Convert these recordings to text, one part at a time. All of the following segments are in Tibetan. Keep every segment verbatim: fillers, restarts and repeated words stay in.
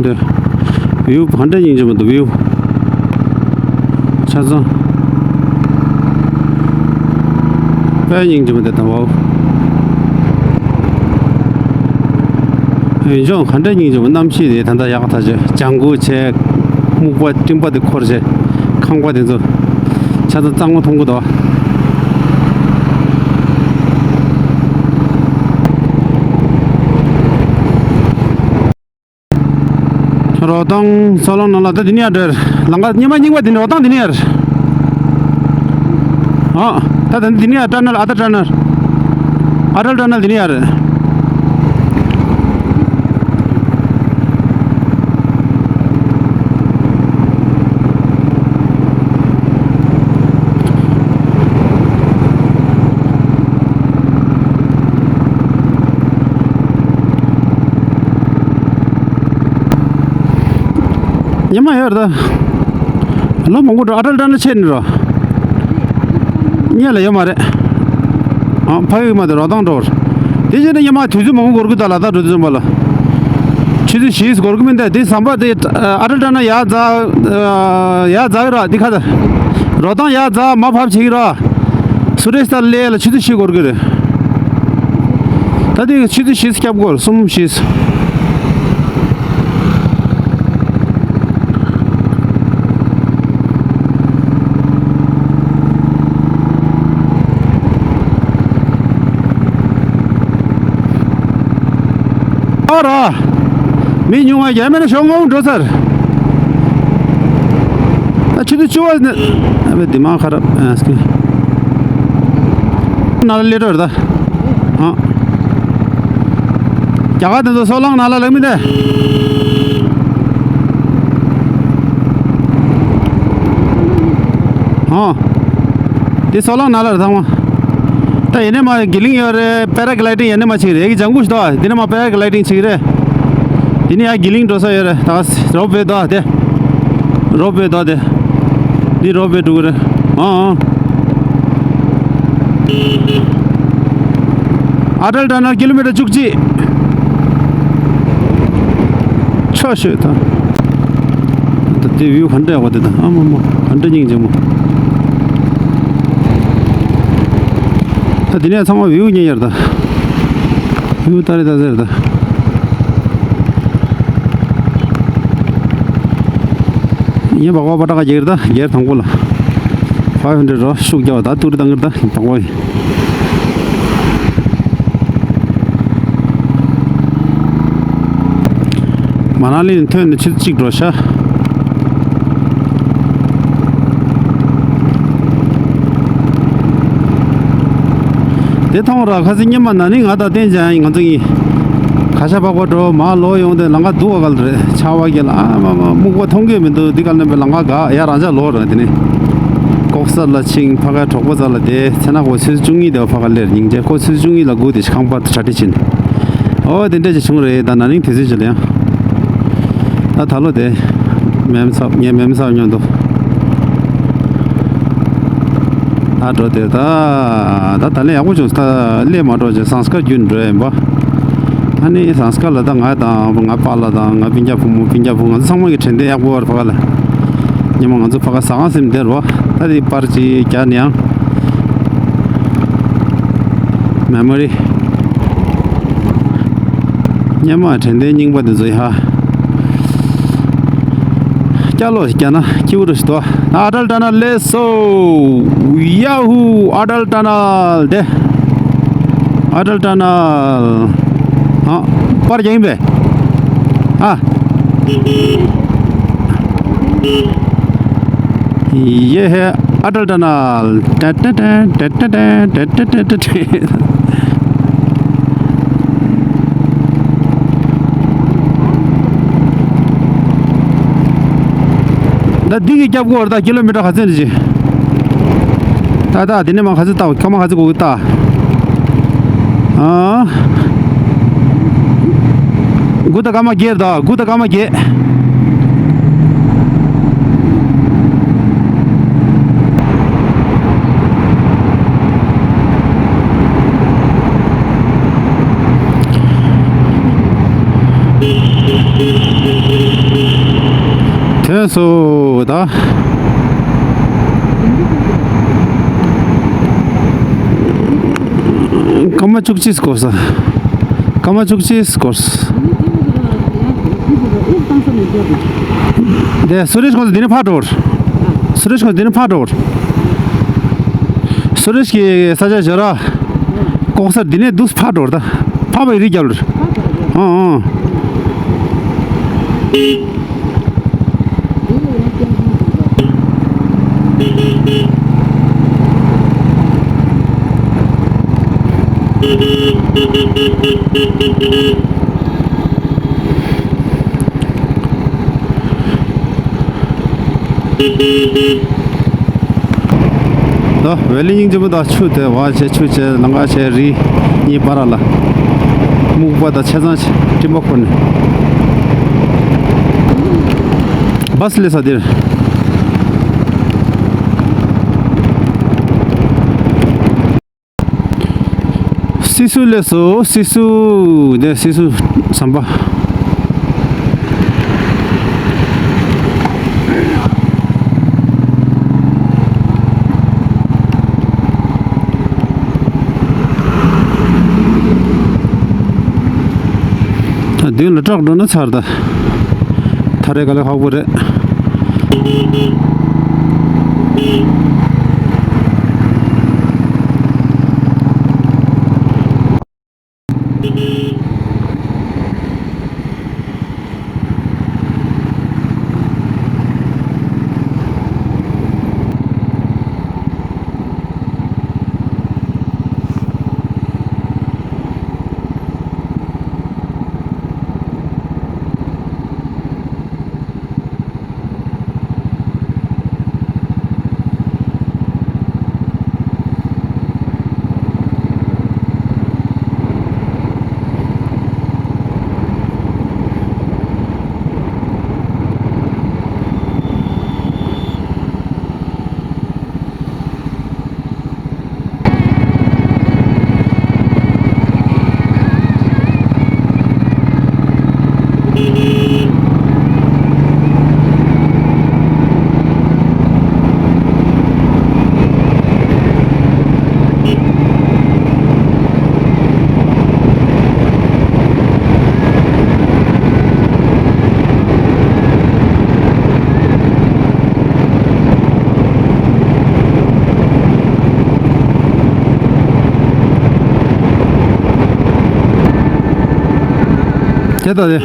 དེ། བིའུ་ག་འདྲ་སྙིང་རྗེ་མོ་འདུག་བིའུ། ཆ་ཚང་། དཔེ་སྙིང་རྗེ་མོ་དེ་དང་བའོ། ཡིན་ཀྱང་ག་འདྲ་སྙིང་རྗེ་མོ། གནམ་གཤིས་དེ་ད་ལྟ་ཡག་ཐག་ཆོད། ལྗང་གུ་བྱས། སྨུག་པ་སྤྲིན་པ་དེ་འཁོར་བྱས། ཁང་པ་དེ་ཚོ། ཆ་ཚང་གཙང་མ་མཐོང་གི་འདུག་རོ་ཐང་སོ་ལོང་ནང་ལ་ད་འདི་ནས་ཡར་འགྲོ། ལམ་ཁ་སྙེ་མ་རྙིང་པ་འདི་ནས་རོ་ཐང་འདི་ནས་ཡར། ཨ། ད་ད་འདི་ནས་ཡར་ཊ་ནལ། ཨ་ཏལ་ཊ་ནལ། ཨ་ཏལ་ཊ་ནལ་འདི་ནས་ཡར། ཉི་མ་ཡོད་རེད་ད། ལོ་མང་པོ་འགྲོ། ཨ་ཏལ་ཊ་ནལ་ཆད་ནི་རོ། རྙེད་ལ་ཡོད་མ་རེད། ཨ། ཕ་ཡུལ་མ་དེ་རོ་ཐང་འགྲོ་བར། དེ་བྱས་ན་ཉི་མ་དུས་ཚོད་མང་པོ་འགོར་གི་ད། ལ་དྭགས་འགྲོ་དུས་ཙམ་པ་ལ། ཆུ་ཚོད་བཞི་འགོར་གི་མིན་ད། དེ་ཟམ་པ་དེ་ཨ་ཏལ་ཊ་ནལ་ཡར་འཛེགས། ཡར་འཛེགས་ར་དེ་ཁ་ད། རོ་ཐང་ཡར་འཛེགས་མར་ཕབ་བྱེད་ཀྱི་ར། སུ་རེས་ད་ལས་ལ་ཆུ་ཚོད་བཞི་འགོར་གི་རེད། ད་དེ་ཆུ་ཚོད་བཞི་སྐྱབས་འགོར། གསུམ་བཞི། ཨ་ར། མི་ཉུང་བ་ཡ་མེད་ན་ཞོགས་ངོ་འགྲོ་ཚར། ད་ཆུ་ཚོད་བཅུ་པ་ནས་ཨ་བེ་དེ་མ་ཁ་ར་ཨ་སྐད། ནང་ལ་སླེབས་འགྲོ་རེད་ད། ཨ། རྒྱ་གར་དེ་ཚོ་སོ་ལོང་ནང་ལ་ལེགས་མི་འདུག་ཨ། དེ་སོ་ལོང་ནང་ལ་རེད་ཚང་མ། ད་ཡིན་ནའི་མ་གི་ལིང་ཡོད་རེད། པེ་ར་གི་ལའི་ཏིང་ཡིན་ནའི་མ་བྱེད་ཀྱི་རེད། ཡ་གི་ལྗང་གུ་ཞིག་འདུག་དེ་ནས་མ་པེ་ར་གི་ལའི་ཏིང་བྱེད་ཀྱི་རེད། དེ་ནས་ཡ་གི་ལིང་འགྲོ་ས་ཡོད་རེད། ད་རོབ་བེ་འདུག་དེ། རོབ་བེ་འདུག་དེ། འདི་རོབ་བེ་འགྲོ་གི་རེད། ཨ་ཨ། ཨ་ཏལ་ཊ་ནལ་ཀི་ལོ་མི་ཊར་བཅུ་གཅིག་ཆོག་ཤོད་ད། ད་དེ་བིའུ་ག་འདྲ་ཡག་པོ་དེ་ད། ཨ་མ་མ། ག་འདྲ་སྙིང་རྗེ་མོ། ད་དེ་ནས་ཚང་མ་བིའུ་ཉན་ཡར་ད། བིའུ་ལྟ་རེ་ལྟ་ཟེར་ད། ངས་སྦག་སྦག་པ་ཏྲ་ཀ་རྒྱག་གི་རེད་ད། སྒེར་དང་པོ་ལ། ཕའི་ཝི་ཧན་ཌེ་རེཌ་རོ་ཤུགས་རྒྱག་པ་ད་ཏུ་རི་བཏང་གི་རེད་ད། དང་པོ་ཡིན། མ་ན་ལི་ནས་ཐོན་ནས་ཆུ་ཚོད་གཅིག་འགྲོ་ཤག་དེ་མཐོང་ར་ཁ་སང་སྔོན་མ་ན་ནིང་ང་དང་བསྟན་ཅན་ང་ཚོ་གཉིས་ག་ཤ་སྦག་སྦག་འགྲོ། མར་ལོག་ཡོང་དེ་ལམ་ཁ་སྡུག་ག་ག་ལ་རེད། ཆར་པ་བརྒྱབ་ལ་ཨ་མ་མ་སྨུག་པ་མཐོང་གི་མི་འདུག་འདི་ག་ལ་ནས་པའི་ལམ་ཁ་ག་ཡ་རང་འཇགས་ལོག་ར། དེ་ནས་ལྐོག་ཟ་ལ་ཕྱིན། ཕ་གའི་གྲོགས་པོ་རྩ་ལ་བསྡད། ཚེ་ན་ཁོ་ཆུ་ཚོད་བཅུ་གཉིས་དེ་ཕ་ག་སླེབས། སྙིང་རྗེ། ཁོ་ཆུ་ཚོད་བཅུ་གཉིས་ལ་སྒུག་དེ་ཁང་པ་གྲ་སྒྲིག་བྱས་ནས། ཨོ་དེ་འདྲ་ཅིག་བྱུང་རེད། ད་ན་ནིང་དུས་ཚོད་ཅིག་ལ་ཡང་། ད་ད་ལོ་དེ་མེམ་ཚབ་ངའི་མེམ་ཚབ་མཉམ་དུ་ད་འགྲོ་དེ། ད་ད་ད་ལན་ཡག་པོ་བྱུང་། ད་སླེབས་མ་འགྲོ་ཅིག་ཟངས་དཀར་བརྒྱུད་འགྲོ་ཡིན་པ། ཨ་ནི་ཟངས་དཀར་ལ་ད་ང་དང་ང་པཱ་ལགས་དང་ང་སྤུན་ཀྱག་བུ་མོ་སྤུན་ཀྱག་བུ། ང་ཚོ་ཚང་མ་གི་དྲན་རྟེན་ཡག་པོ་ཡོད་རེད་ཕ་ག་ལ། ཉི་མ་ང་ཚོ་ཕ་ག་ཟ་ཁང་ཟིན་བསྡད་རོ། ད་དེ་པར་ཅིག་རྒྱག་ནས་ཡང་མེ་མོ་རི། སྔོན་མ་དྲན་རྟེན་རྙིང་པ་དེ་ཚོ་ཡ། སྐྱ་ལོ་ཞིག་རྒྱག་ན་སྐྱིད་པོ་རུ་ཞིག་འདུག་ཨ་ཏལ་ཊ་ནལ་སླེབས་སོང་། ཡ་ཧུ། ཨ་ཏལ་ཊ་ནལ་དེ། ཨ་ཏལ་ཊ་ནལ། ཨ། པར་རྒྱག་ཡིན་པས། ཨ། ཡེ་ཧེ། ཨ་ཏལ་ཊ་ནལ། ཏན་ཏན་ཏན། ད་འདི་གི་རྒྱབ་སྐོར་ད་ཀི་ལོ་མི་ཊར་ག་ཚོད་རེད་ཅི། ད་ད་དེ་ནས་མར་ག་ཚོད་བཏང་། སྐར་མ་ག་ཚོད་འགོར་གི་ད། ཨ། དགུ་དང་སྐར་མ་བརྒྱད་རེད་ད། དགུ་དང་སྐར་མ་བརྒྱད། ཨེ་སོ་ད། སྐར་མ་བཅུ་གཅིག་འགོར་ས། སྐར་མ་བཅུ་གཅིག་འགོར་ས། དེ་སུ་རེ་ཁོང་ཚོ་འདི་ནས་ཕར་འགྲོ། སུ་རེ་ཁོང་ཚོ་འདི་ནས་ཕར་འགྲོ། སུ་རེ་གི་ས་ཆ་བཞག་ར། ལྐོག་ཟ་འདི་ནས་འདུག་ཕར་འགྲོ་ད། ཕར་བའི་རི་རྒྱབ་ལ། ཨང་ཨང་། ད་ཝེ་ལི་སྙིང་རྗེ་མོ་དང་ཆུ་དེ་བ་བྱས་ཆུ་བྱས་ལང་ཀ་བྱས་རི་གཉིས་བར་ལ་སྨུག་པ་དང་ཆ་ཚང་སྤྲིན་པ་ཁོ་ནས་བ་སི་ལས་ས་དེར། སི་སུ་ལས་སོ། སི་སུ་དེ་སི་སུ་ཟམ་པ། ད་མདུན་ལ་ཏྲག་འགྲོ་ན་ཚར་ད། ཐ་རེ་ག་ལེ་ཧག་པོ་རེད། དེ་ལྟ་སྟེ།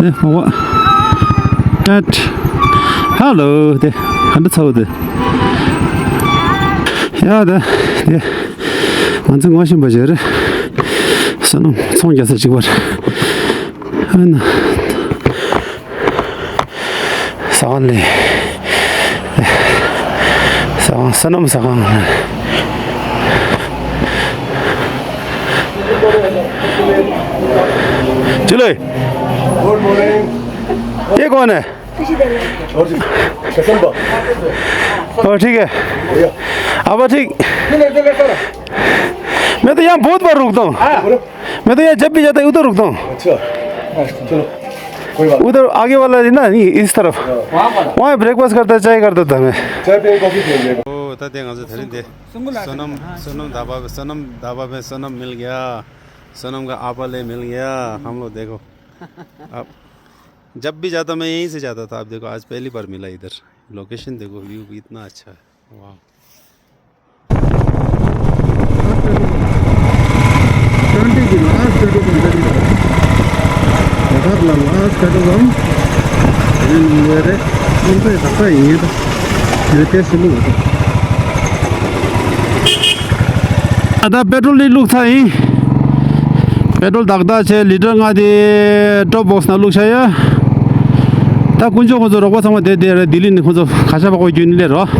དེ་ཧོ་བ། ཏད། ཧ་ལོ། དེ་ག་འདྲ་ཚ་བོ་དེ། ཡ་དེ་དེ། ང་ཚོ་ངོ་ཤེས་པ་ཞིག་རེད། བསོད་ནམས་ཚོང་རྒྱག་ས་གཅིག་པ་རེད། ཨ་ན། ཟ་ཁང་ལས། ཟ་ཁང་བསོད་ནམས་ཟ་ཁང་ལས། ཇུ་ལེ། Good morning. དེ་གོ་ནས། और जी, कैसन बा? ओ, ठीक है। बढ़िया। अब ठीक। नहीं, नहीं, नहीं, सर। मैं तो यहाँ बहुत बार रुकता हूँ। हाँ। बोलो। मैं तो यहाँ जब भी जाता हूँ, उधर रुकता हूँ। अच्छा। चलो, कोई बात नहीं। उधर आगे वाला है ना, नहीं, इस तरफ। हाँ। वहाँ ब्रेकफास्ट करता, चाय करता था मैं। चाय पियेंगे, कॉफी पियेंगे। ओ, ད་དེ་ང་ཚོ་དེ་རིང་དེ། བསོད་ནམས། བསོད་ནམས་ढाबा पे, सोनम ढाबा पे सोनम मिल गया। सोनम का आपा ले मिल गया। हम लोग देखो। अब जब भी जाता मैं यहीं से जाता था। अब देखो, आज पहली बार मिला इधर। लोकेशन देखो, व्यू भी इतना अच्छा है। वाह। ཏན་ཏན་གྱི་ལ་སྟོད་ཀྱི་འདི་རེད། ད་ལྟ་ལ་ལ་སྟོད་ཀྱི་ལམ་རིང་ཡོད་རེད། ཁོང་ཚོས་ད་ལྟ་ཡིན་ད། ཡོད་དེ་སུ་ལུགས་རེད། ཨ་ད་པེ་ཏྲོལ་ནི་བླུགས་ཚར་ཡིན། པེ་ཏྲོལ་དག་དག་བྱས་ལི་ཊར་ལྔ་དེ་ཌོབ་བོག་སི་ནང་བླུགས་བཞག་ཡོད། ད་དཀོན་མཆོག་ཁོང་ཚོ་རོགས་པ་ཚང་མ་དེ་དེ་རེད། ལྡི་ལི་ནས་ཁོང་ཚོ་ག་ཤ་པ་ཁོ་རྒྱུན་སླེབས་རོགས།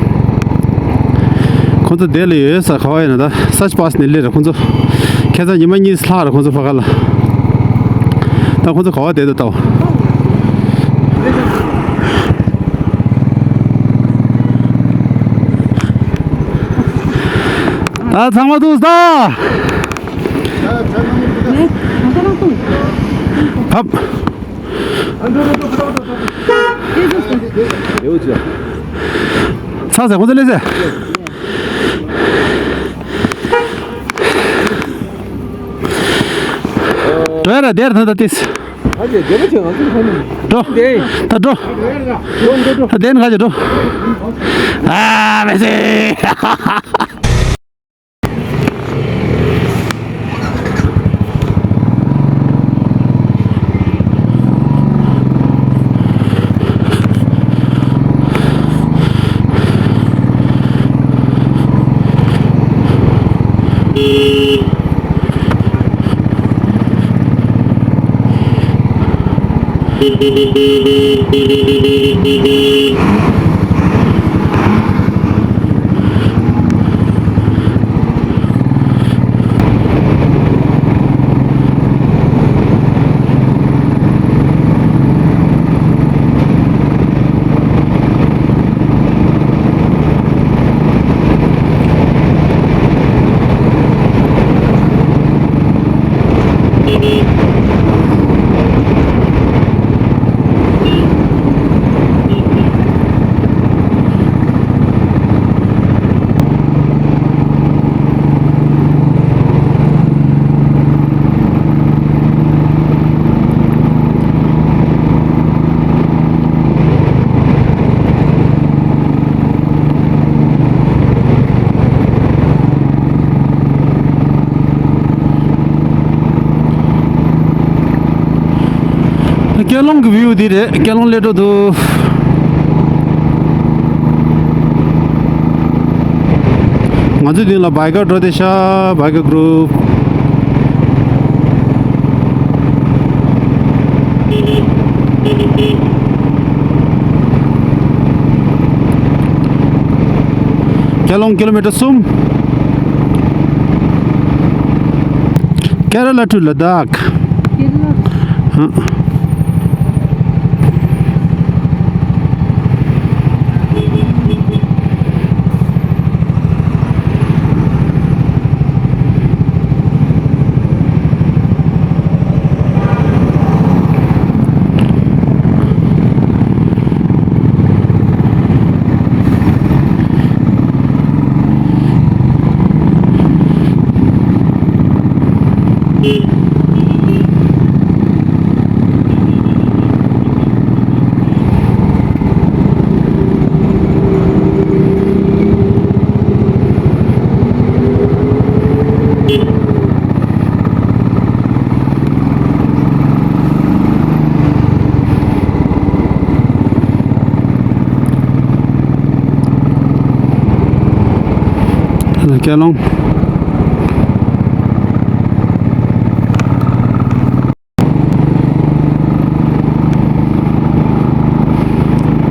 ཁོང་ཚོ་དེ་ལ་ཡོད་ས་ག་བ་ཡིན་ན་ད་སརཆ་པ་སི་ནས་སླེབས་རེད། ཁོང་ཚོ་ཁ་སང་ཉི་མ་གཉིས་ལྷག་རེད་ཁོང་ཚོ་ཕ་ག་ལ། ད་ཁོང་ཚོ་ག་བ་བསྡད་འདུག་ལྟ་བ། ད་ཚང་མ་འདུག་ད། ཕབ། ཚ་ཟེར་ཁོང་ཚོ་ལས་ཟེར། འགྲོ་ཡ་ར་དེར་ད་ད་ཏིས། འགྲོ། ད་འགྲོ། ད་དེན་ཁ་ཅིག་འགྲོ། ཨ་མེ་སི། ཀེ་ལོང་གི་བིའུ་འདི་རེད། ཀེ་ལོང་སླེབས་འགྲོ་འདུག་ང་ཚོའི་མདུན་ལ་བྷའི་ཀར་འགྲོ་བསྡད་ཤག་བྷའི་ཀར་གུ་རུབ། ཀེ་ལོང་ཀི་ལོ་མི་ཊར་གསུམ། Kerala to Ladakh. ཧ། ཀེ་ལོང་།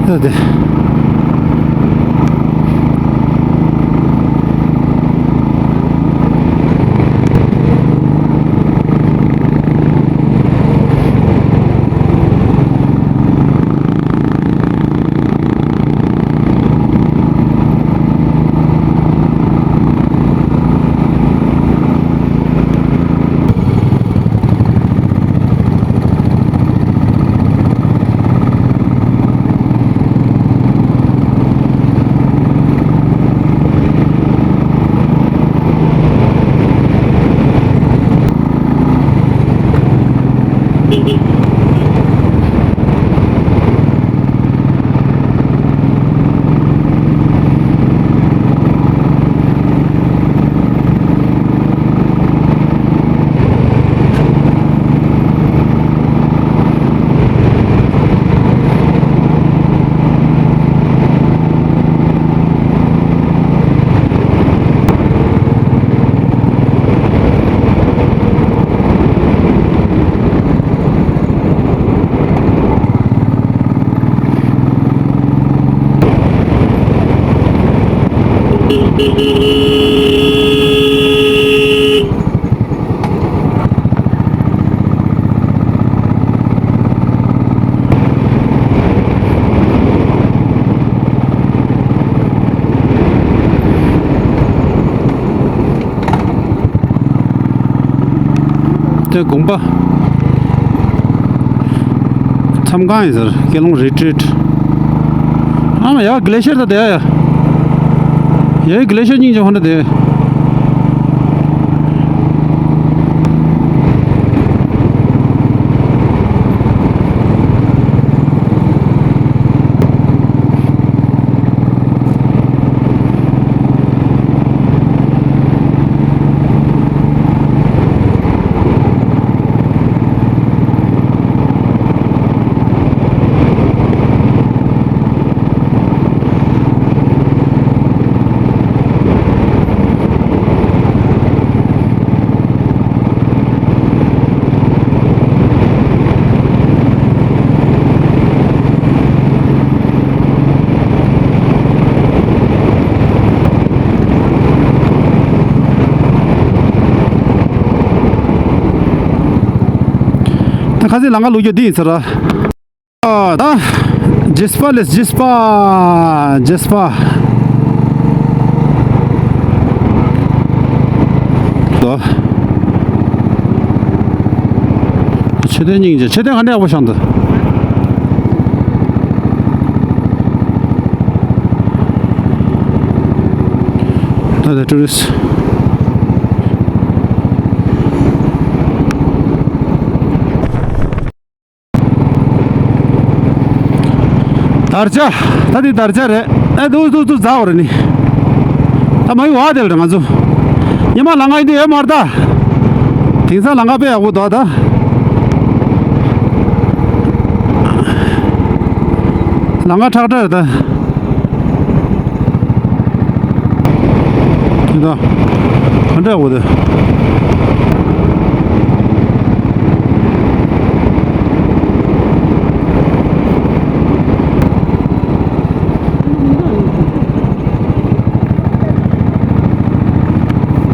ད་དེ། དེ་དགོན་པ། མཚམས་ཁང་ཡིན་ཟེར། ཀེ་ལོང་རི་ཊྲིཊ། ཨ་མ་ཡ་གི་ལེ་ཤར་ད་དེ་ཡ། ཡ་གི་ལེ་ཤར་སྙིང་རྗེ་ཧོན་ད་དེ། ད་ཁ་སང་ལམ་ཁ་ལོག་རྒྱུ་འདི་ཡིན་ས་ར། ཨ། ད་རྗེས་པ་ལས་རྗེས་པ། རྗེས་པ། ད་མཆོད་རྟེན་སྙིང་རྗེ། མཆོད་རྟེན་ག་འདྲ་ཡག་པོ་བཞེངས་འདུག། ད་ད་ཊུ་རི་སི། དར་ཆ། ད་འདི་དར་ཆ་རེད། ཨེ་འདུག་འདུག་འདུག་འཛག་པ་རེད་ནི། ད་མ་ཡི་བ་དེ་ལ་རེད་ང་ཚོ། ཉི་མ་ལམ་ཁ་ཡིན་དུས་ཡོད་མ་རེད་ད། དེང་སང་ལམ་ཁ་དཔེ་ཡག་པོ་འདུག་ད། ལམ་ཁ་ཁྲག་ཁྲག་རེད་ད། དེ་ད། ག་འདྲ་འོ་དེ།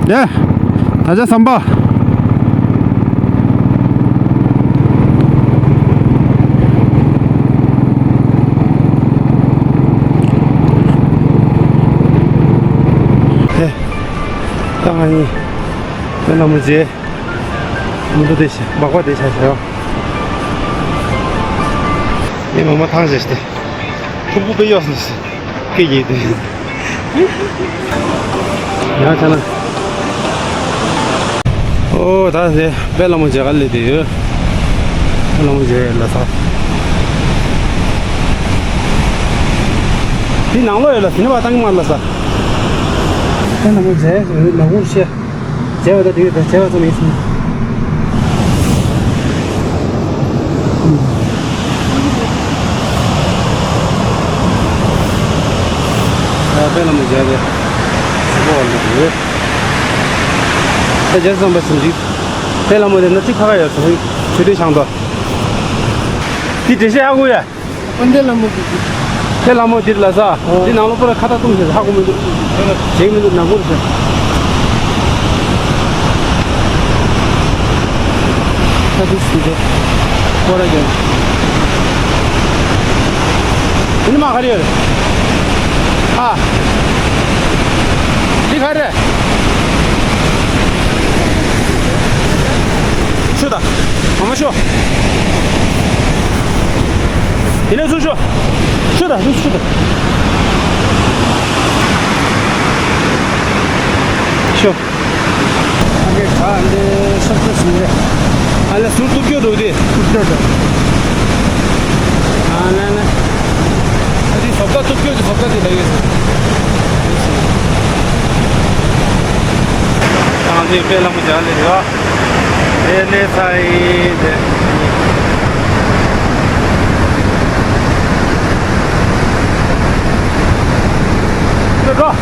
དེ། ད་ཆ་ཟམ་པ། ཨེ། ད་ང་གཉིས། དཔལ་ལྷ་མོ་མཇལ། མུ་འགྲོ་དེ་ཤ། སྦག་སྦག་དེ་ཤ་ཤ། ངས་མ་མ་ཐང་བྱས་ཏེ། ཕུར་བུ་དཔེ་གཡོགས་སོང་ཟེར། སྐད་ཡིག་དེ། ཡང་ཆ་ན། ཨོ་ད་དེ་དཔལ་ལྷ་མོ་མཇལ་ག་སླེབས་བསྡད་ཡོད། དཔལ་ལྷ་མོ་མཇལ་ལ་ས། དེ་ནང་ལོགས་ཡོད་ལ་ཟིན་པ་བཏང་གི་མ་ལ་ས། དཔལ་ལྷ་མོ་མཇལ་ནང་ལོགས་ཤེས། མཇལ་བ་དང་འདྲ་བའི་དང་མཇལ་བ་ཙམ་ཡིན་ཟིན། ཨ་དཔལ་ལྷ་མོ་མཇལ་བས་གཟིགས་པོ་བ་ལ་འདུག་ཡོད། ད་མཇལ་བསམ་པ་ཟིན་ཅིག་དཔལ་ལྷ་མོ་དེ་ན་ཅིག་ཁ་ཁ་ཡོད་ཟིན། མཆོད་རྟེན་བཞེངས་དོ། དེ་འགྲེལ་བཤད་ཧ་གོ་ཡ། དཔལ་ལྡན་ལྷ་མོ་གི། དཔལ་ལྷ་མོ་འདིར་ལ་ས། འདི་ནང་ལོ་པོ་ར་ཁ་བཏགས་གཏོང་ཞེས་ཧ་གོ་མི་འདུག་བྱེད་མི་འདུག་ནག་པོ་རེད་ཟེར། ཁ་ཏུ་སི་ཏེ། པོ་ར་ཀྱང་། འདི་ནི་མ་ག་རེ་ཡོད་རེད། ཨ། འདི་ག་རེ། ཤོད་ད། མ་མ་ཤོད། དེ་ནས་ཚུར་ཤོད། ཤོད་ད། ཚུར་ཤོད་ད། ཤོད། ཨ་ཀེ་ག་འདི་སོབ་ཏུ་སུ་རེད། ཨ་ལ་ཟུར་ཏུ་སྐྱོ་འདུག་དེ། ཏུ་སྐྱོ་འདུག་ཨ་ལ་ལ། ཨ་དེ་སོབ་ཀ་ཏུ་སྐྱོ་དེ་སོབ་ཀ་དེ་ལ་ཡོད། ཨ་དེ་དཔལ་ལྷ་མོ་མཇལ་ལེ་རེད་བ། དེ་ལས་ཚ་ཡིན་དེ། འགྲོ།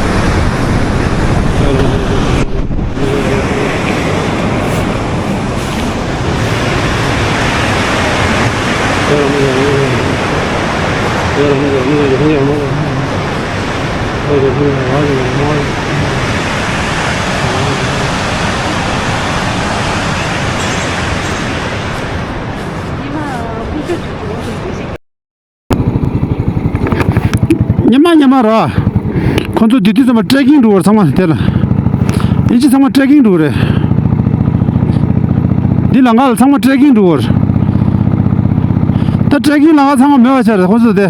ཉི་མ་ཉི་མ་ར། ཁོང་ཚོ་དེ་དུས་ཚང་མ་ཊེ་ཀིང་འགྲོ་བར་ཚང་མ་དེ་ལ། ཡིན་གཅིག་ཚང་མ་ཊེ་ཀིང་འགྲོ་རེད། འདི་ལམ་ཁ་ལ་ཚང་མ་ཊེ་ཀིང་འགྲོ་བར། ད་ཊེ་ཀིང་ལམ་ཁ་ཚང་མ་མེད་པ་ཆགས་རེད་ཁོ་ཚོ་དེ།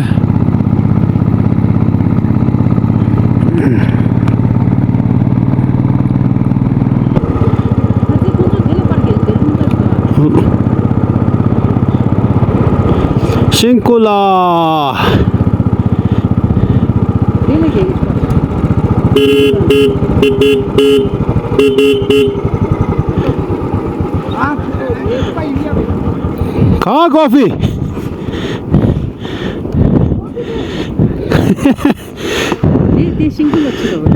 ཤིང་ཀུ་ལ། གང་ཀོ་ཕི། དེ་དེ་ཤིང་ཀུ་ལ་ཆུ་རོ།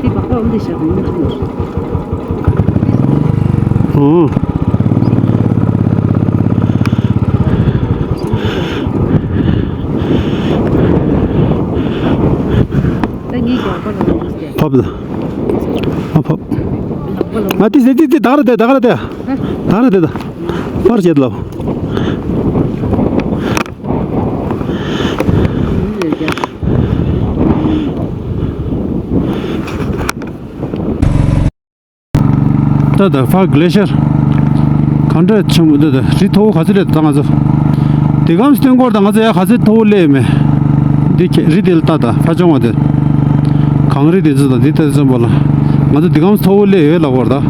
དེ་བག་པ་འོང་དེ་ཤ་གོང་ཆུ་རོ། ཨོ། ད་ངའི་རྒྱག་པ་ལ་ཕབ་ལ། ཨ་ཕབ། ང་ཏི་སེ་ཏི་ཏི་ད་ག་ར་དེ་ད་ག་ར་དེ། ད་ག་ར་དེ་ད། པར་བྱེད་ལ། ད་ད་ཕ་གླེ་ཤར། གང་འདྲ་ཆེན་པོ་འདི་ད་རི་མཐོ་བོ་ག་ཚོད་རེད་ད་ང་ཚོ། དེ་གམ་སྟོན་སྐོར་ད་ང་ཚོ་ཡ་ག་ཚོད་མཐོ་བོ་སླེབས་མེད། འདི་ཁྱེད་རི་དེ་ལ་ལྟ་ད་ཕ་ཆུང་བ་དེ། གངས་རི་དེ་ཚོ་ད་འདི་ལྟ་ཙམ་པོ་ལ། ང་ཚོ་དེ་གམ་མཐོ་བོ་སླེབས་ཡོད་ལབ་སྐོར་ད།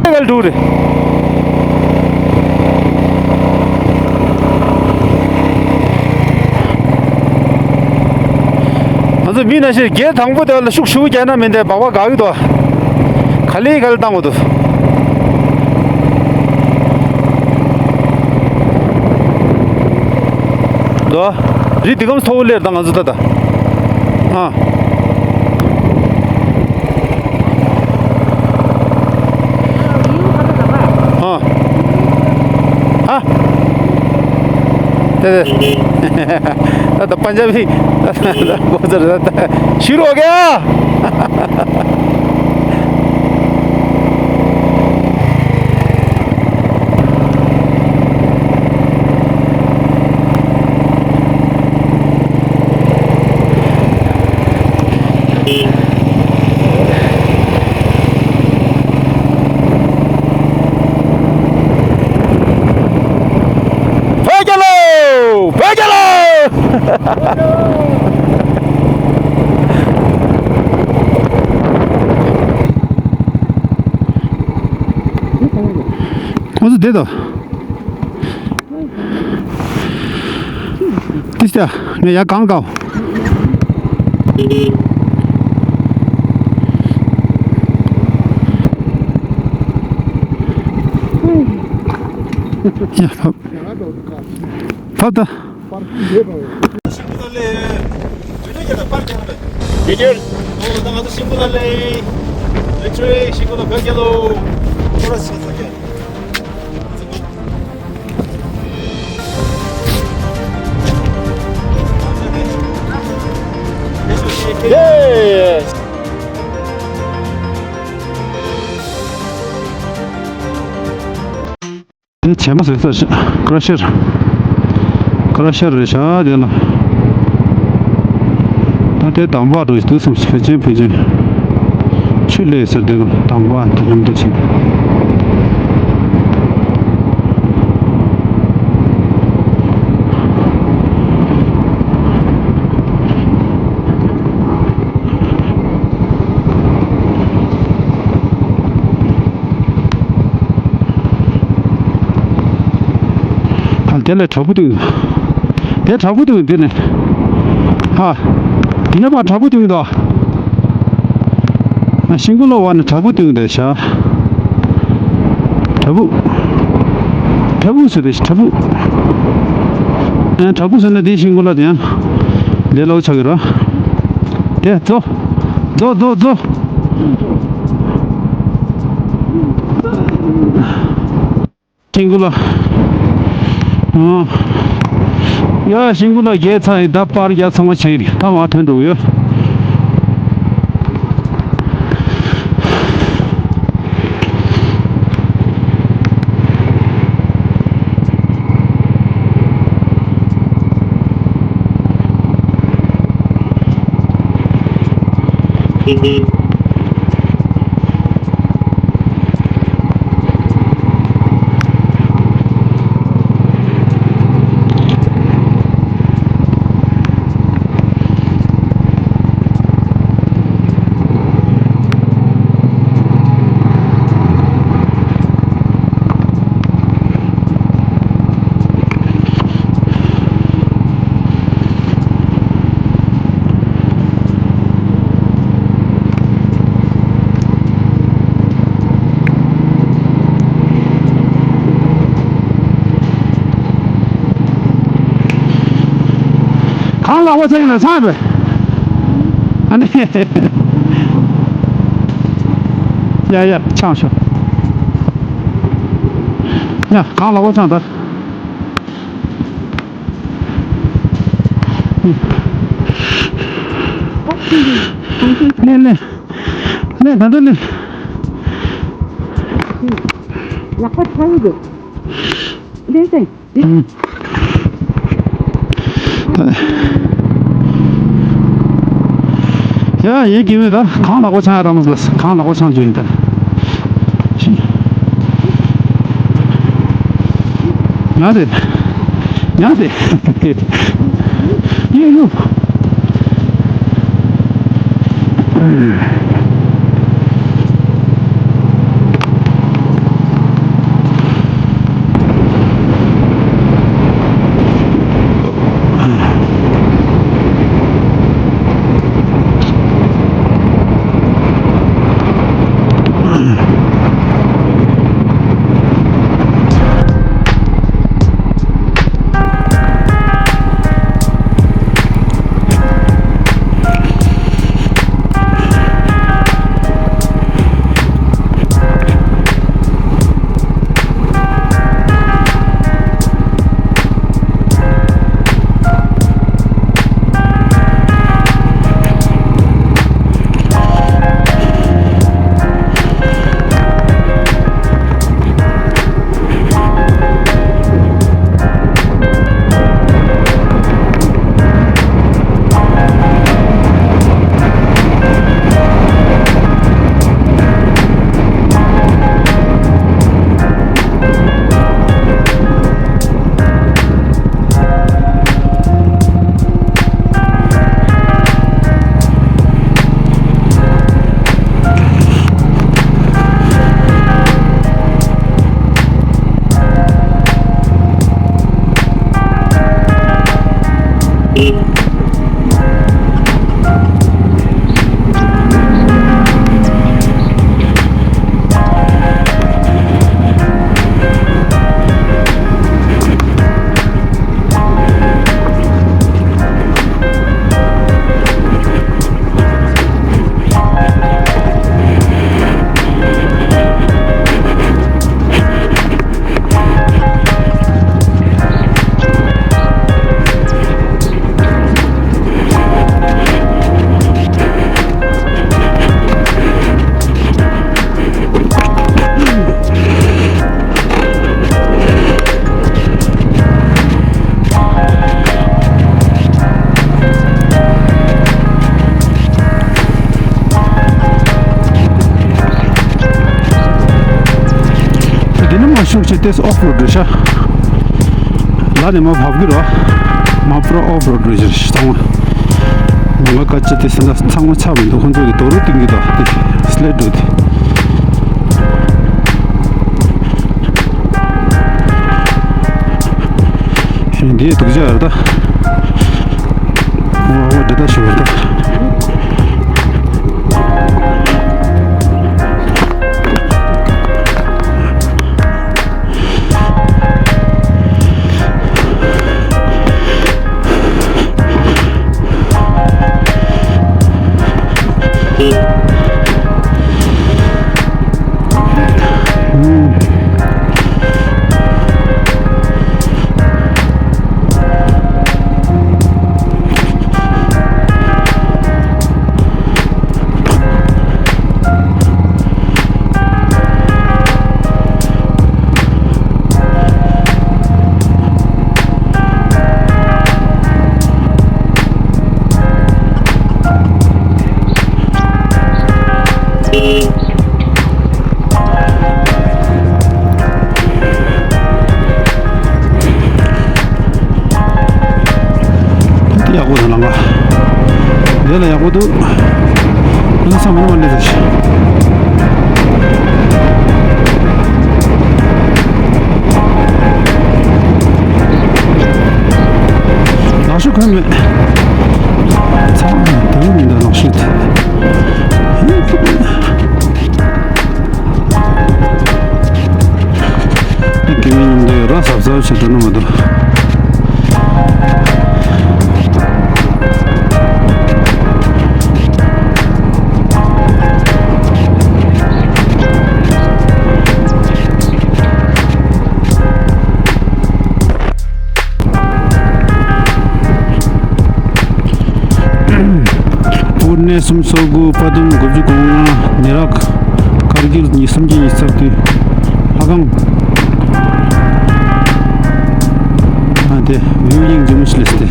ག་ལ་འགྲོ་རེད། ང་ཚོ་མི་ན་ཤི་རྒྱལ་དང་པོ་དེ་ལ་ཤུགས་ཞུ་རྒྱ་ན་མིན་ཏེ་སྦག་སྦག་ག་གི་དོ། ག་ལེ་ག་ལེ་བཏང་གོ་དོ། དོ། རི་དེ་གམ་མཐོ་བོ་སླེབས་དང་ང་ཚོ་ད་ད། ཨ། ཨ། ཨ། དེ་དེ། ད་ད་པན་ཇ་བི། ད་ད་གོ་ཚར་ད་ད། ཤི་རོ་ག་བོད་རྒྱལ་ལོ། བོད་རྒྱལ་ལོ། ཁོང་ཚོ་བསྡད་དོ། ཏི་སྟེ། ངས་ཡར་གང་དགའ། ཡ་ཕབ། ཕབ་ད། ཡེ་ཡེ། ཨོ་ད་ང་ཚོ་ཤིང་ཀུ་ལ་ལེ། ལེ་ཆོས་ཤིང་ཀུ་ལ་བོད་རྒྱལ་ལོ། ཁོ་ར་སི་ཁ་ས་ཀྱ། ཡེ། དེ་བྱེ་མ་ཟེར་ས་ཀྲ་ཤར། ཀྲ་ཤར་རེད་ཤག་དེ་ལ། ད་དེ་དམ་པ་འགྲོ་ཞིག་འདུག་སེམས་ཕལ་ཆེན་ཕལ་ཆེན། ཆུ་ལས་ཟེར་དེ་ལ་དམ་པ་དེ་མཉམ་དུ་ཕྱིན། ཨ། དེ་ལས་དྲག་པོ་འདུག་དེ་དྲག་པོ་འདུག་འདི་ནས། ཧ། དེ་ནས་ཕར་དྲག་པོ་འདུག་འདུག་ཤིང་ཀུ་ལོ་བ་ནི་དྲག་པོ་འདུག་འདི་ཤ། དྲག་པོ། དྲག་པོ་ཟེར་རེད་དྲག་པོ། ཨ། དྲག་པོ་ཟེར་ན་དེ་ཤིང་ཀུ་ལོ་དེ་ཡང་། ལས་སླ་པོ་ཆགས་ཀྱི་རེད། དེ་ཛོ། ཛོ་ཛོ་ཛོ། ཤིང་ཀུ་ལ། ཨ། ཡ་ཤིང་ཀུ་ལ་རྒྱལ་ཚར་ཡིན། ད་པར་རྒྱག་ཚང་མ་ཆགས་ཡིན། ད་མར་ཐོན་འགྲོ་གི་ཡོད། གང་ལ་འོ་ཚང་ཡིན་ན་ཚང་བས། ཨ་ནི། ཡ་ཡ་ཆང་ཤོ། ཡ་གང་ལ་འོ་ཚང་ད། ལེན་ལེན། ལེན་ད་ལྟ་ལེན། ལག་པ་ཚ་བོ་འདུག་ལེན་སེང་། ཡ་ཡིན་གྱི་མེད་ད། གང་ལག་པ་ཚང་ཡ་རམ་ལ་གང་ལག་པ་ཚང་རྒྱུ་ཡིན་ད། ཉག་དེ། ཉག་དེ། ཡེ་ཡོ། འདི་ནི་མ་ཤུགས་ཆེ་ཏེས་ཨོཕ་རོཌ་རེད་ཤག་ལ་ནས་མ་བབས་ཀྱི་རོ། མ་པྲོ་ཨོཕ་རོཌ་རེད་ཤག་ཚང་མ། ང་ལ་ཀ་ཅི་ཏེ་སེ་ན་ཚང་མ་ཚ་བའི་འདུག་ཁོང་ཚོ་གི་རྡོ་རུ་ཏིང་གི་དོ་དེ་སི་ལེ་ཊི་འགྲོ་དེ། ཞིང་འདིའི་སྡུག་ཅག་ཡོད་ད། འོ་འོ་འདི་ད་ཞུ་བར་ད། ལ་ཡག་པོ་འདུག་ཁོ་ཚོ་ཚང་མ་མ་སླེབས་ཟེར། ལག་ཤུབས་གང་མེད། ཚང་མ་དེ་རུ་མི་འདུག་ལག་ཤུབས་དེ། རྒན་མོ་མཉམ་དུ་ར་གཟབ་གཟབ་བྱེད་འགྲོ་ན་མ་གཏོགས། དབུ་ནས་སུམ་སོ་དགུ་པ་དུམ་དགུ་བཅུ་གོ་ལྔ་ནི་རག་ཀར་གིལ་ཉི་སུམ་གྱི་ཉི་ཚག་དུས་ལྷ་ཁང་། ཨ་དེ་བེའུ་ཡིང་ཇི་མུ་ཤི་ལེ་སྟེ།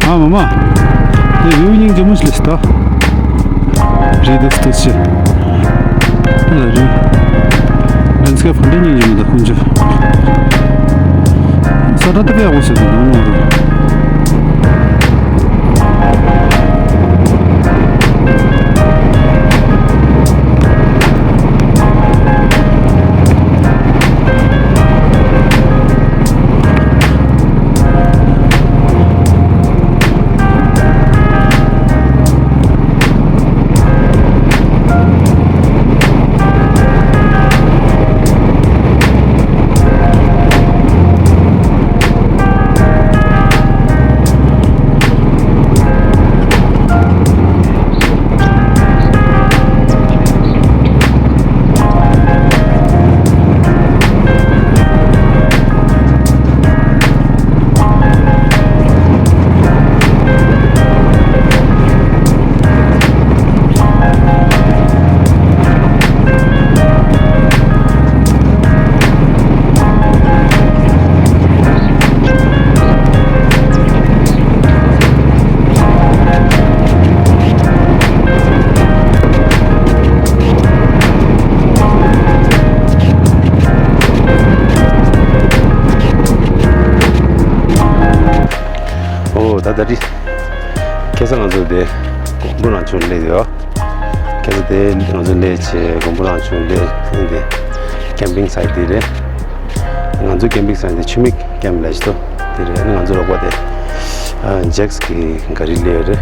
ཨ་མ་མ། དེ་བེའུ་ཡིང་ཇི་མུ་ཤི་ལེ་སྟེ། རི་དུ་སྟུ་ཤི། ཨ་རི། ལན་སི་ཀེབ་ཧན་ཏིང་ཡིན་ཡིན་མི་འདུག་ཁོང་ཚོ། ས་ཁྲ་དེ་དཔེ་ཡག་པོ་བཟོས་འདུག་འདུག་མ་རེད། ཨོ་ད་ད་རི། ཁ་སང་ང་ཚོ་དེ་གོང་བུ་རང་བྱུང་སླེབས་ཡོད། ཁ་སང་དེ་ང་ཚོ་སླེབས་བྱས་གོང་བུ་རང་བྱུང་སླེབས་ཨ་ནི་དེ་ཀེམ་པིང་སའིཊ་དེ་རེད། ང་ཚོ་ཀེམ་པིང་སའིཊ་དེ་ཆུ་མིག་ཀེམ་ལབ་ཞིག་འདུག་དེ་རེད། ཨ་ནི་ང་ཚོ་རོགས་པ་དེ་ཨ་ཇེག་སི་གི་ག་རི་སླེབས་ཡོད་རེད།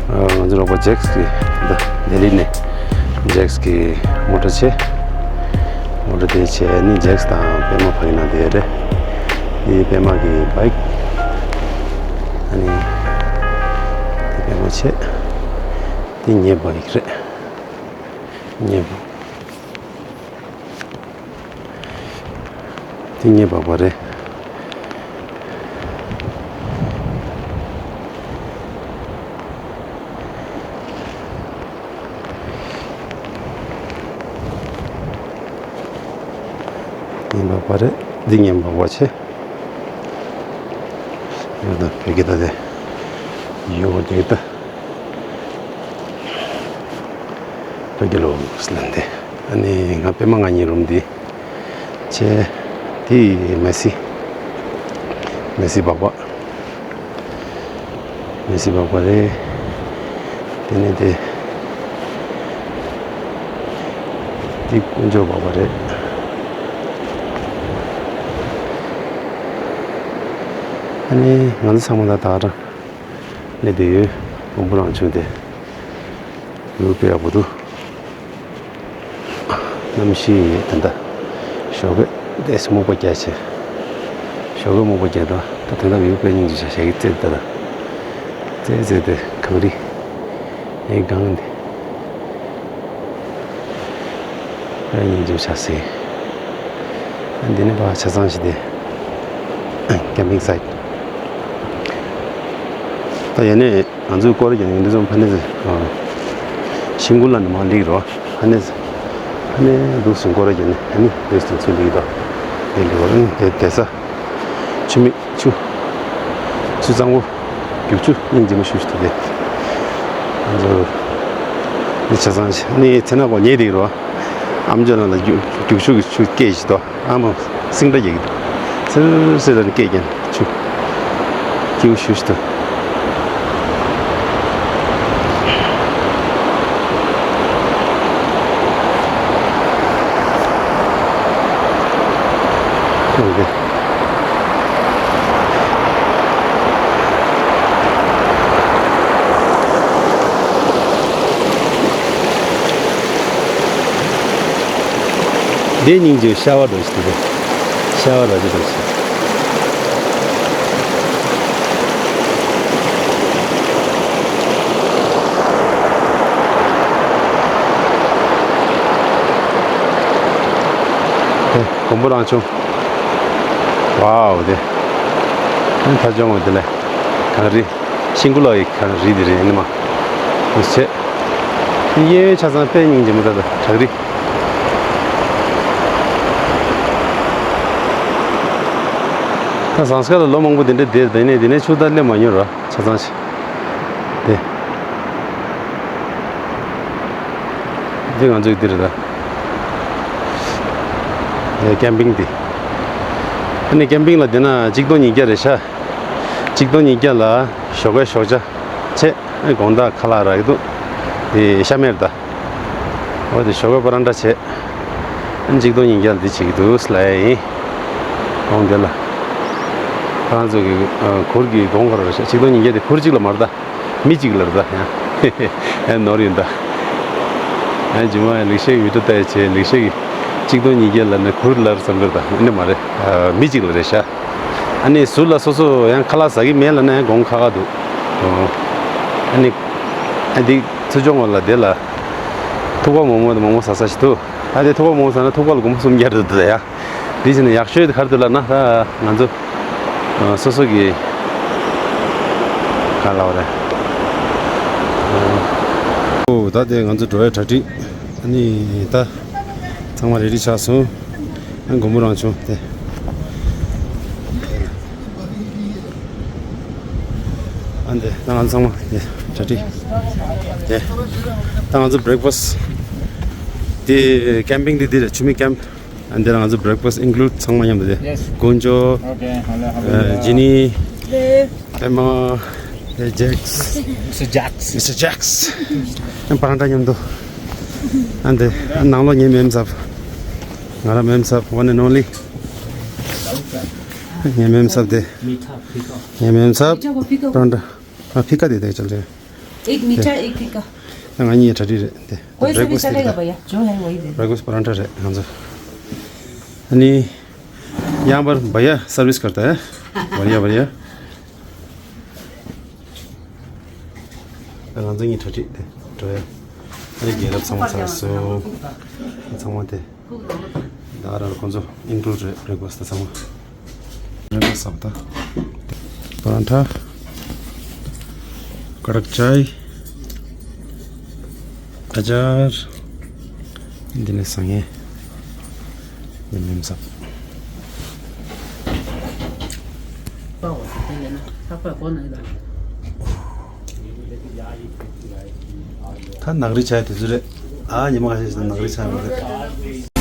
ཨ་ང་ཚོ་རོགས་པ་ཇེག་སི་གི་ད་ལྡི་ལི་ནས་ཇེག་སི་གི་མོ་ཊ་བྱས། མོ་ཊ་དེ་བྱས་ནི་ཇེག་སི་དང་པད་མ་ཕ་གི་ནང་དེ་རེད། འདི་པད་མ་གི་བྷའིཀ་ཨ་ནི་འདི་པད་མ་བྱས། འདི་ངའི་བྷའིཀ་རེད། ངའི་བྷའིཀ་འདི་ངའི་བྷའིཀ་པ་རེད། ངའི་བྷའིཀ་པ་རེད། འདི་ངའི་བྷའིཀ་པ་བྱས། ཡོད་ད་བོད་སྐད་ད་དེ། ཡོད་པ་དེ་ད། བོད་སྐད་ལོ་སི་ལན་དེ། ཨ་ནི་ང་པད་མ་ང་གཉིས་རུམ་འདི། ཆེ། དེ་མེ་སི། མེ་སི་བྷའིཀ་པ། མེ་སི་བྷའིཀ་པ་རེད། དེ་ནས་དེ། དེ་དཀོན་མཆོག་བྷའིཀ་པ་རེད། ཨ་ནི་ང་ཚོ་ཚང་མ་ད་ད་རང་སླེབས་བསྡད་ཡོད། གོང་བུ་རང་བྱུང་དེ། ལུས་དཔེ་ཡག་པོ་འདུག་གནམ་གཤིས་ད་ལྟ་ཞོགས་ཀས་ཏོག་ཙམ་སྨུག་པ་རྒྱག་བྱས། ཞོགས་ཀས་སྨུག་པ་རྒྱག་འདུག་ད་དེ་འདྲ་བིའུ་དཔེ་སྙིང་རྗེ་ཆགས་ཞག་གི་རྩེ་ད་ད། རྩེ་རྩེ་དེ་གངས་རི། ཨེ་གངས་འདི། དཔེ་སྙིང་རྗེ་ཆགས་སེ། འདི་ནི་ཕར་ཆ་ཚང་ཞིག་སྟེ། ཀེམ་པིང་སའིཊ། ད་ཡ་ནས་ང་ཚོའི་སྐོར་ར་རྒྱག་ནས་འདི་ཚོ་ཕ་ནས་ཤིང་ཀུན་ལ་ནི་མ་ལིག་རོ། ཕ་ནས་ཕ་ནས་འདུག་སེ་སྐོར་ར་རྒྱག་ནས་ཨ་ནི་འདུག་སེ་ཚུར་ལིག་དོ། འདི་ལིག་རོ། ཨ་ནི་དེ་དེ་ས་ཆུ་མིག་ཆུ་ཆུ་གཙང་པོ། རྒྱུག་ཆུ་སྙིང་རྗེ་མོ་ཞུ་ཞུ་དེ། ང་ཚོ་འདི་ཆ་ཚང་ཞིག་ནི་ཚེ་ན་གོ་ཉེ་དེ་རོ། ཨམ་ཅོག་ནང་ལ་རྒྱུག་རྒྱུག་ཆུ་གི་ཆུ་སྐད་ཞིག་དོ། ཨ་མ་སིང་སྒྲ་རྒྱག་གི་འདུག་སིར་སིར་ལ་ནི་སྐད་ཀྱང་ཆུ་སྐྱིའུ་ཞུ་ཞུ་དོ། འདི། འདི་སྙིང་རྗེ། ཤ་བ་འདྲ་ཞིག་འདུག་ཤ་བ་འདྲ་ཞིག་འདུག་ཨེ། མགོན་པོ་རང་བྱུང་། ཝའོ། དེ་ཨ་ཐ་ཅོང་བ་དེ་ལས་གངས་རི། ཤིང་ཀུ་ལ་ཡི་གངས་རི་དེ་རེད། ཨ་ནི་མ་དེ་བྱས། གཡས་གཡོན་ཆ་ཚང་དཔེ་སྙིང་རྗེ་མོ། ད་ད་བྲག་རི། ད་ཟངས་དཀར་ལ་ལོ་མང་པོ་དེ་འདྲ་བསྡད། དེ་ནས་དེ་ནས་ཆུ་ད་སླེབས་མ་མྱོང་ར། ཆ་ཚང་ཞིག་དེ། འདི་ང་ཚོའི་འདི་རེད་ད། ཨེ། ཀེམ་པིང་འདི། ཨ་ནི་ཀེམ་པིང་ལ་བསྡད་ན་གཅིག་སྟོང་ཉིས་བརྒྱ་རེད་ཤག་གཅིག་སྟོང་ཉིས་བརྒྱ་ལ་ཞོགས་ཀས་ཞོགས་ཇ་བྱས། ཨ། དགོང་དག་ཁ་ལག་རག་གི་འདུག་དེ་ཤ་མེད་ད། འོ་དེ་ཞོགས་ཀས་པ་རང་འདྲ་བྱས། ཨ། གཅིག་སྟོང་ཉིས་བརྒྱ་ལ་འདི་བྱེད་ཀྱི་འདུག་ཟེར་ལབ་ཡ་ཡིན། གོང་དེ་ལ། ཁོ་རང་ཚོ་གི་ཨ། གུར་གྱི་གོང་ག་རེ་རེད་ཤག་གཅིག་སྟོང་ཉིས་བརྒྱ་དེ་གུར་གཅིག་ལ་མ་རེད་ད། མི་གཅིག་ལ་རེད་ད། ཡང་ནོར་ཡིན་ད། ཡང་རྗེས་མ་ལེགས་བཤད་ཀྱི་བི་ཌི་ཡོ་ལྟ་ཡ་བྱས། ལེགས་བཤད་ཀྱི་གཅིག་སྟོང་ཉིས་བརྒྱ་ལབ་ན་གུར་ལབ་བསམ་གི་རེད་ད། ཨ་ནི་མ་རེད། ཨ། མི་གཅིག་ལ་རེད་ཤག་ཨ་ནི་ཟུར་ལ་སོ་སོ་ཡང་ཁ་ལག་ཟ་གི་མེད་ལབ་ན་ཡང་གོང་ཁག་ཁག་འདུག་ཨ་ནི་ཨ་འདི་ཚུར་ཕྱོགས་ངོས་ལ་དེ་ལ་ཐུག་པ་མོག་མོག་དང་མོག་མོག་ཟ་ས་ཞིག་འདུག་ཨ་དེ་ཐུག་པ་མོག་མོག་ཟ་ན་ཐུག་པ་ལ་སྒོར་མོ་སུམ་བརྒྱ་རེད་འདུག་ད། ཡ། འདི་བྱས་ན་ཡག་ཤོས་དེ་ག་རེ་འདུག་ལབ་ན། ད་ང་ཚོ་ཨ། སོ་སོ་གི་ག་ལབ་རེད། ཨོ། ད་དེ་ང་ཚོ་འགྲོ་བའི་གྲ་སྒྲིག་ཨ་ནི་ད་ཚང་མ་རེ་ཌི་ཆགས་སོང་། ཨ། མགོན་པོ་རང་བྱུང་དེ། ཨ་འདི་ད་ང་ཚང་མ་དེ་གྲ་སྒྲིག་དེ། ད་ང་ཚོ་བྷི་རེག་ཕ་སི་དེ། ཀེམ་པིང་དེ་འདི་རེད། ཆུ་མིག་ཀེམ། ཨ་འདི་ལ་ང་ཚོ་བྷི་རེག་ཕ་སི་ཨིན་ཀུ་ལུཌ་ཚང་མ་མཉམ་དུ་དེ། Yes. དཀོན་མཆོག Okay, hello, how are you? ཨ། ཇི་ནི། ཨེ་མ། ཨེ་ཇེག་སི། Mister Jax. Mister Jax. ཨ་པ་རང་འདྲ་མཉམ་དུ། ཨ་འདི་ཨ་ནང་ལོགས་ངའི་མེམ་སབ། ང་རང་མེམ་སབ། One and only. ངའི་མེམ་སབ་དེ། ངའི་མེམ་སབ། ཕ་རང་འདྲ། ཨ། ཕི་ཀ་དེ་དེ་ཅལ་ཅལ། एक मीठा, एक फीका। ང་གཉིས་གྲ་སྒྲིག་རེད་དེ། कोई सा भी བྷི་རེག་ཕ་སི་དེ་चलेगा རེད། भैया, जो है वही दे दो। བྷི་རེག་ཕ་སི་པ་རང་འདྲ་རེད་ང་ཚོ། ཨ་ནི། यहाँ पर भैया सर्विस करता है। बढ़िया, बढ़िया। ང་ཚོ་གཉིས་གྲ་སྒྲིག་དེ་འགྲོ་ཡ། ཨ་ནི་རྒན་རབས་ཚང་མ་ཚར་སོང་། ཚང་མ་དེ། ད་རང་ཁོང་ཚོ་ཨིན་ཀུ་ལུཌ་རེད། བྷི་རེག་ཕ་སི་དེ་ཚང་མ། བྷི་རེག་ཕ་སི་ཟ་བ་ད། པ་རང་ཐ། ཀ་ཌག་ཅའི། ཨ་ཅར། འདི་ནས་ཟ་ངེས། འདི་མེམ་སབ། ད་ནག་རི་ཆ་དེ་ཚོ་རེད། ཨ། ཉི་མ་ཁ་ཤས་ཤིག་ནག་རི་ཆ་མི་འདུག